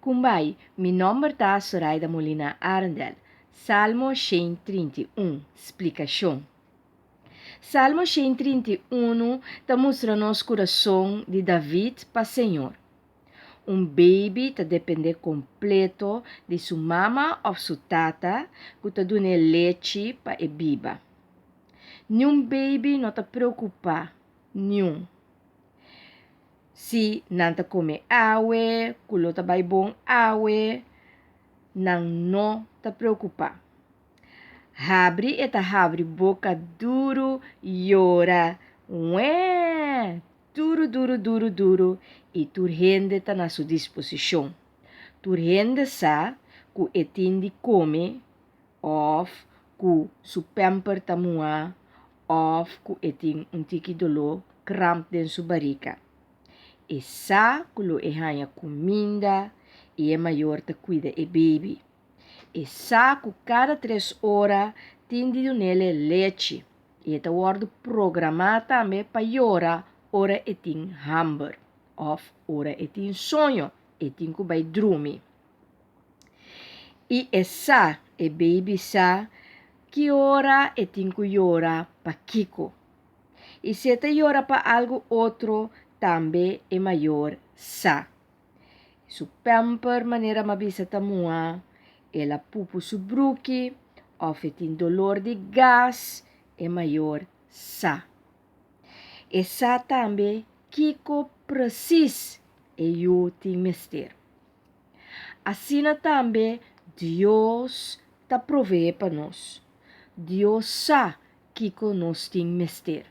Kumbai, mi nòmber ta Soraida Molina Arendel. Salmo 131, splikashon. Salmo 131 ta mustra nos kurason di David pa Señor. Un baby ta dependé kompleto di su mama òf su tata ku ta dun'é lechi pa e biba. Niun baby no ta preokupá, niun. Si nan ta kome awe, ku lo ta bai bon awe, nan no ta preokupá. Habri e ta habri boka duru yora, Wèè! Duru duru duru duru i tur hende ta na su disposishon. Tur hende sa ku e tin di kome òf ku su pèmper ta muhá òf ku e tin un tiki doló kramp den su barika. E sa ku lo e haña kuminda i e mayor ta kuida e beibi. E sa ku kada tres ora tin di dun'ele lechi i e ta wòrdu programá tambe pa yora ora e tin hamber òf ora e tin soño, e tin ku bai drumi. I e sa, e beibi sa, ki ora e tin ku yora pa kiko. I si e ta yora pa algu otro, tambe e mayor sa. Su pamper manera m'a bisa ta muha, el a pupu su bruki òf e tin dolor di gas, e mayor sa. E sa tambe kiko presis e yu tin mester. Asina tambe Dios ta proveé pa nos. Dios sa kiko nos tin mester.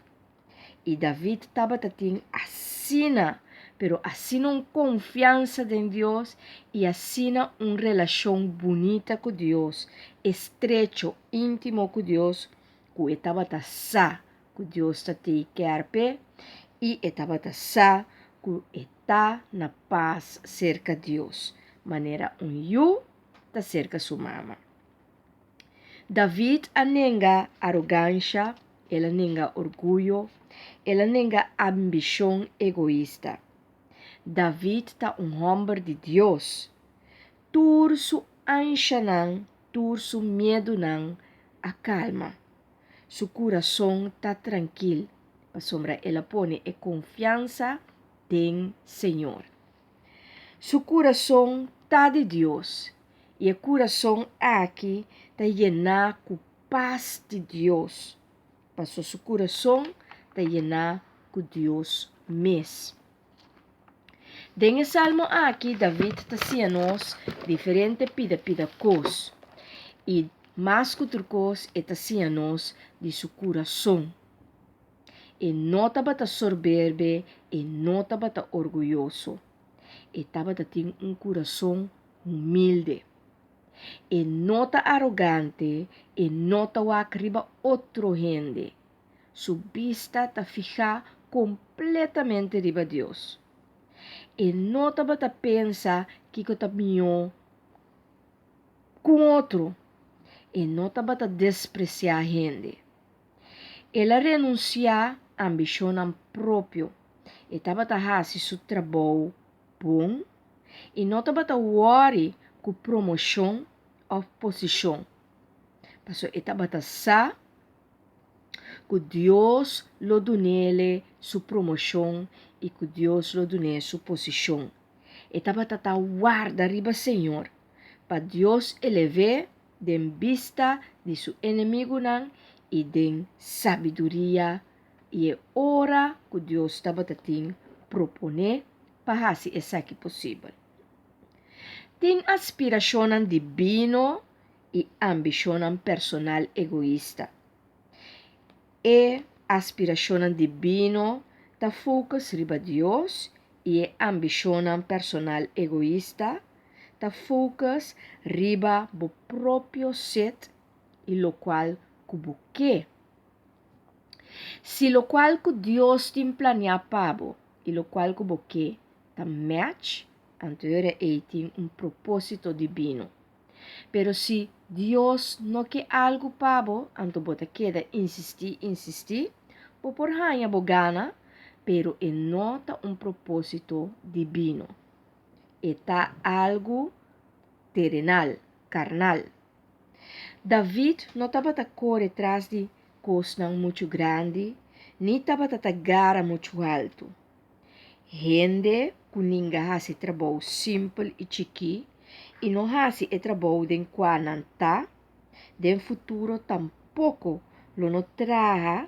I David tabata tin asina, pero asina un konfiansa den Dios i asina un relashon bunita ku Dios, estrecho, íntimo ku Dios, ku e tabata sa ku Dios ta take care p'e i e tabata sa ku e ta na pas serka Dios, manera un yu ta serka su mama. David a nenga arogansha, el a nenga orguyo, el a nenga ambishon egoista. David ta un hòmber di Dios. Tur su anshanan, tur su miedunan a kalma. Su kurason ta trankil, pasobra el a pone e konfiansa den Señor. Su kurason ta di Dios, i e kurason aki ta yená ku pas di Dios, paso su kurason ta yená ku Dios mes. Den e salmo aki David ta siña nos diferente pida pida kos, i mas ku tur kos e ta siña nos di su kurason. E no tabata sorberbe, e no tabata orguyoso. E tabata tin un kurason humilde. E no ta arogante, e no ta wak riba otro hende. Su bista ta fihá kompletamente riba Dios. E no tabata pensa kiko ta mihó ku un otro. E no tabata despresiá hende. El a renunsiá ambishonnan propio. E tabata hasi su trabou bon i no tabata wòri ku promoshon òf posishon, pasobra e tabata sa ku Dios lo dun'ele su promoshon i ku Dios lo dun'é su posishon. E tabata ta warda riba Señor, pa Dios elev'é den bista di su enemigunan i den sabiduria i e ora ku Dios tabata tin proponé pa hasi esaki posibel. Tin aspirashonnan dibino i ambishonnan personal egoista. E aspirashonnan dibino ta focus riba Dios i e ambishonnan personal egoista ta focus riba bo propio set i lokual ku bo ke. Si lokual ku Dios tin planeá pa bo i lokual ku bo ke ta match, anto e ora ei tin un propósito dibino. Pero si Dios no ke algu pa bo, anto bo ta keda insistí, insistí, bo por haña bo gana, pero e no ta un propósito dibino. E ta algu terenal, karnal. David no tabata kore tras di kosnan muchu grandi, ni tabata ta gara muchu haltu. Hende ku ninga hasi trabou simpel i chikí i no hasi e trabou den kua nan ta, den futuro tampoko lo no traha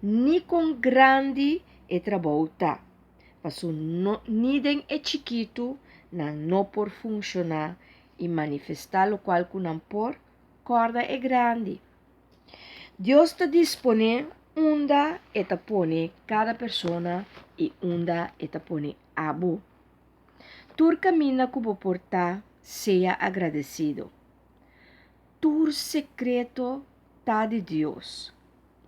ni kon grandi e trabou ta. Paso no, ni den e chikitu nan no por funshoná i manifestá lokual ku nan por, kòrda e grandi. Dios ta disponé unda e ta pone kada persona i unda e ta pone abo. Tur kaminda ku bo por ta, sea agradesido. Tur sekreto ta di Dios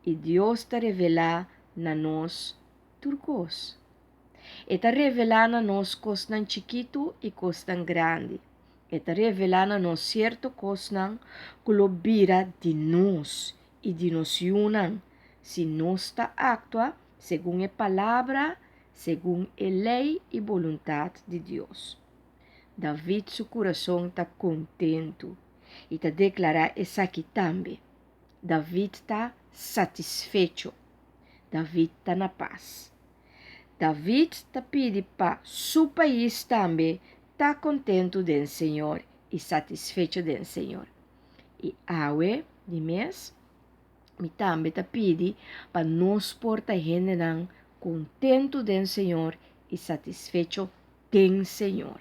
i Dios ta revelá na nos tur kos. E ta revelá na nos kosnan chikitu i kosnan grandi. E ta revelá na nos sierto kosnan ku lo bira di nos i di nos yunan si nos ta aktua segun e Palabra, segun e lei i boluntat di Dios. David su kurason ta kontentu i ta deklará esaki tambe. David ta satisfecho. David ta na pas. David ta pidi pa su pais tambe ta kontentu den Señor i satisfecho den Señor. I awe di mes, mi tambe ta pidi pa nos por ta hendenan kontentu den Señor i satisfecho den Señor.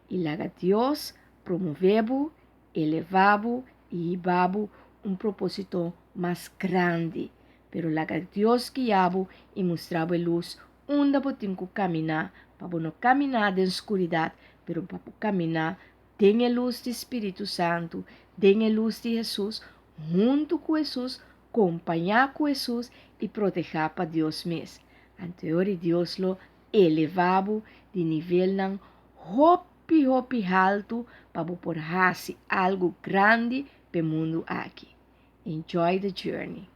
I laga Dios promové bo, elevá bo i hiba bo un propósito mas grandi. Pero laga Dios guia bo i mustra bo e lus unda bo tin ku kaminá, pa bo no kaminá den skuridat, pero pa bo kaminá den e lus di Spiritu Santu, den e lus di Hesus, huntu ku Hesus, kompañá ku Hesus i protehá pa Dios mes. Anto e ora Dios lo elevá bo di nivelnan hopi hopi haltu pa bo por hasi algu grandi p'e mundu aki. Enjoy the journey!